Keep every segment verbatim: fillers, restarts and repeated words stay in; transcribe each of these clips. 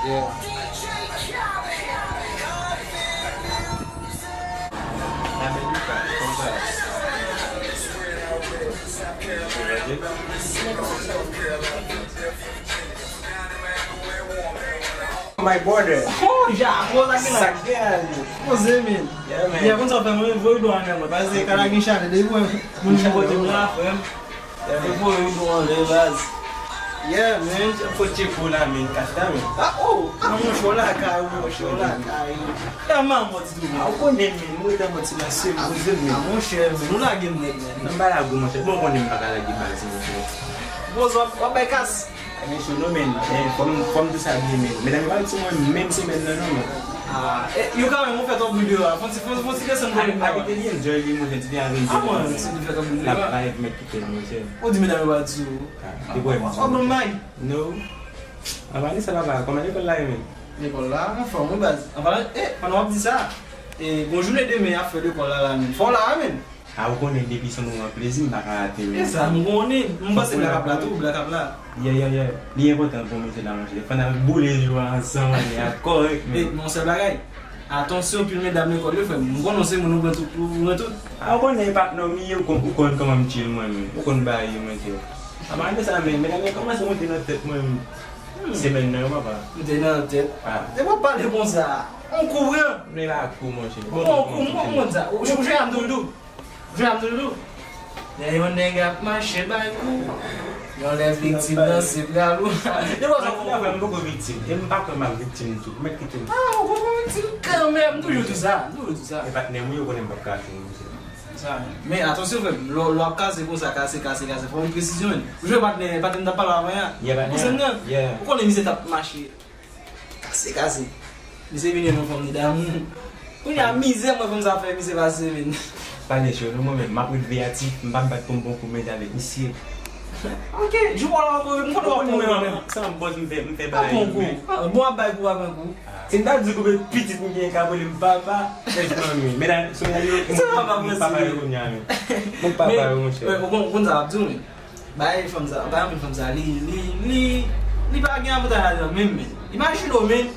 Yeah. My brother. Oh, ja, bon, sa gen la. Sa gen la, li. Poze, men. Yeah, man. Yeah, konn sa fè mwen voye do anlè mwen. Paske kara gen chale, depi mwen, mwen kote mwen la, frè m. Fè voye do anlè, baz. Yeah, man. Fò tcheke w la, men, kasta, men. Ah, oh! Ah, monchè, w lakay ou, monchè, w lakay ou. E a manman ti tou, men. Ah, ou konnen, men, mwen te mwen ti mesye, mwen, men. Ah, monchè, men, nou lage m nèt, men. Nan ba la gou, monchè. Bon, konnen m pa ka lage baz, monchè. Bon, w ap, w ap bay kas. Ah, men, sou nou, men. Men, fò m, fò m tou sa byen, men. Medam yo pa sou mwen menm semèn nan, non, men. Ah, e, yo kanmenm, ou fè twòp bri deyò a. Fò ti, fò, fò ti desann vòlèm la. Abite li enjoy li, monchè, ti te avè l. Ah, mwen, si li fè twòp bri deyò a. L ap vibe, mèt kite l, monchè. Ou di medam yo pa sou. Ah, te kwè, monchè. Oh, bon, may. No. An pale sa, papa, kòman lekòl la ye, men? Lekòl la, anfòm, wi, baz. An pale, eh, pandan w ap di sa, eh, gon jounen demen y ap fè lekòl la, la, men. Fò w la, men. A, ou konnen depi se yon moman plezi, m pa ka rate, men. E sa, m konnen, m panse Black Cap la tou, Black Cap la. Yeah, yeah, yeah. Li enpòtan pou mesye la, monchè. Fò n al boule jou a ansanm, li a kòrèk, men. Eh, men yon sèl bagay. Atansyon, pil medam lekòl yo, frè m. M konnen se moun ou pran tout, ou pran tout. A, ou konnen, patnè, mi, ou konn, ou konn kòman m chill, mwen, men. Ou konn bagay yo, monchè. A, malgre sa, men, medam yo kòmanse monte nan tèt mwen, men. Hmm. Semèn nan, yo, papa. Monte nan tèt. A. Se pa pale konsa. On kou, frè. Men pa kou, monchè. Bon, on kou, mwen, mwen, sa. Ou, ou, ou, Jwe a m tou, tou. Jwe a m tou, tou. Lè yon nèg ap mache bay kou, yon lè viktim nan se pral ou. Se pa sa. Nan, nan, m poko viktim. E m pa kwè m ap viktim tou. Mèt kite m. Ah, ou poko viktim kanmenm. M toujou di sa. M toujou di sa. E patnè m, wi, yo konnen m p ap kase, monchè. Sa, men atansyon, frè m. Lè, lè w ap kase konsa, kase, kase, kase. Fò w presizyon, men. Ou jwe patnè, patnè m t ap pale avan an. Yeah, patnè. Ou konnen misye t ap mache. Kase, kase. Misye vini nan fanm ni damou. Kounye a, mizè mwen fanm sa fè misye pase, men. Pale cho, non, mwen menm, m ap ret veyatif, m p ap bat pou m pran kou, men avèk misye. Ok, jou pa w la ankò, m konn w ap pran kou, men. Sa m bòz, m fè, m fè bagay, men. Bon, ap bay kou, ap pran kou. Si m ta di koupe pitit m gen ka rele m papa, men fanmi. Men la, sou la yo, m papa yo kounye a, men. M papa yo, monchè. Ou konn, ou konn sa m ap di w, men. Bay fanm sa, pa anpil fanm sa, li, li, li, li pa gen avantaj ladan menm, men. Imajine w, men,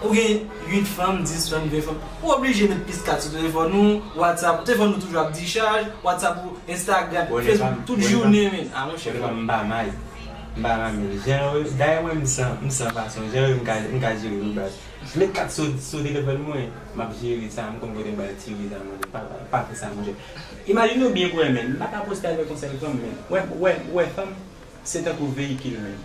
ou gen uit fanm, dis fanm, ven fanm. Ou oblije met plis kat sou telefòn ou, WhatsApp, telefòn ou toujou ap dichaj, WhatsApp ou, Instagram, Facebook, tout jounen, men. A, monchè. M pa may. M pa may, men. Jan yo, dayè mwen, m san, m san fason. Jan yo, m ka, m ka jere, m baz. Met kat sou, sou telefòn mwen, m ap jere sa, m konn kote m pral tire sa, monchè, pa, pa, pa fè sa, monchè. Imajine w byen pou wè, men, m pa ka poste avèk yon sèl fanm, men. Wè, wè, wè, fanm, se tankou veyikil, men.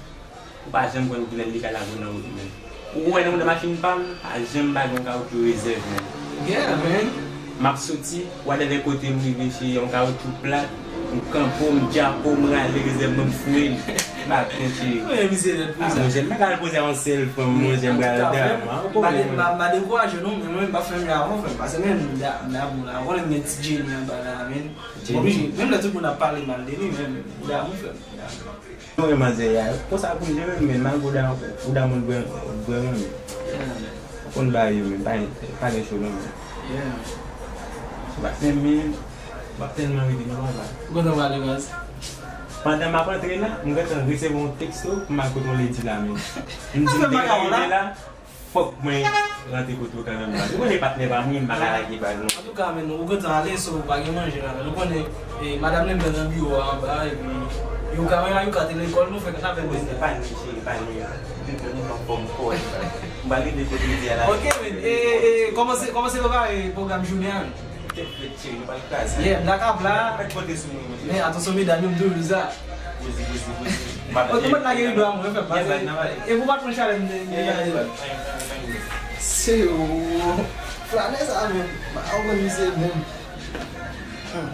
Ou pa janm konn kilè li ka lage w nan wout, men. Ou wè nan machin pa m, pa janm pa gen yon kawoutchou rezèv, men. Yeah, man. M ap soti, whatever kote m rive, se yon kawoutchou plat, m kanpe w, m djape w, m rale rezèv mwen, m foure l. M ap pran cheri. Mwen, misye nèt pou sa. Ah, monchè, m pa ka al poze a yon sèl fanm, monchè, m pral dam. M pa dekouraje w non, men mwen, m pa fè m avan, frè m. Pase men, m da, m damou la. Ou konnen m gen ti Jenny anba la, men. M oblije. Menm lè tout moun ap pale mal de li, men m damou, frè m. M damou. Mwen, manzè a, konsa pou m jere, men malgre w damou, w damou l vrè, vrèman, men. Ou konn bagay yo, men, pa, pa gen cho non, men. Yeah. Ou pa t renmen, w ap tèlman rete nan bagay. Ou kontan pale, baz? Pandan m ap antre la, m gentan resevwa yon teksto pou m al kote yon lady la, men. M di m deja rive la, fòk mwen rantre kote w kanmenm, baz. Ou konnen patnè pa m, wi, m pa ka lage baz, non. Antouka, men, ou gentan ale, so, pa gen manje la, men. Ou konnen, e, madanm li menm nan biwo a anba, epi Yuka, men, Yuka te lekòl, nou fèk n ap fè. Epa nou, cheri, epa nou. Nou anfòm kò. M pral rete kote midi a la. Ok, men, e, e, e, kòmanse, kòmanse prepare pwogram jounen an. Tèt frèt, cheri, nou pral kraze. Yeah, Black Cap la. Mèt konte sou mwen, monchè. Men, atansyon, medam yo, m toujou di sa. Poze, poze, poze. Ok, mwen lage rido a mwen, fè m pase. E pou pa t pran chalè m te, m te gade. Se yo. Flanè sa menm. M pa konn misye menm. Hmm.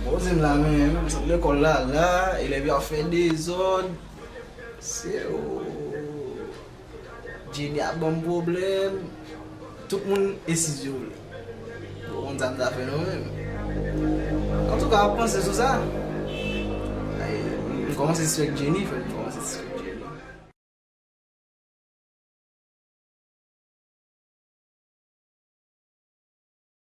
Bon, se m la menm, m sot lekòl la, la, elèv yo ap fè dezòd. Se yo. Jenny ap ban m pwoblèm. Tout moun esize yo vle. Bon, konn sa m ta fè non menm. Antouka, w ap panse sou sa. Ay, m kòmanse sispèk Jenny, frè.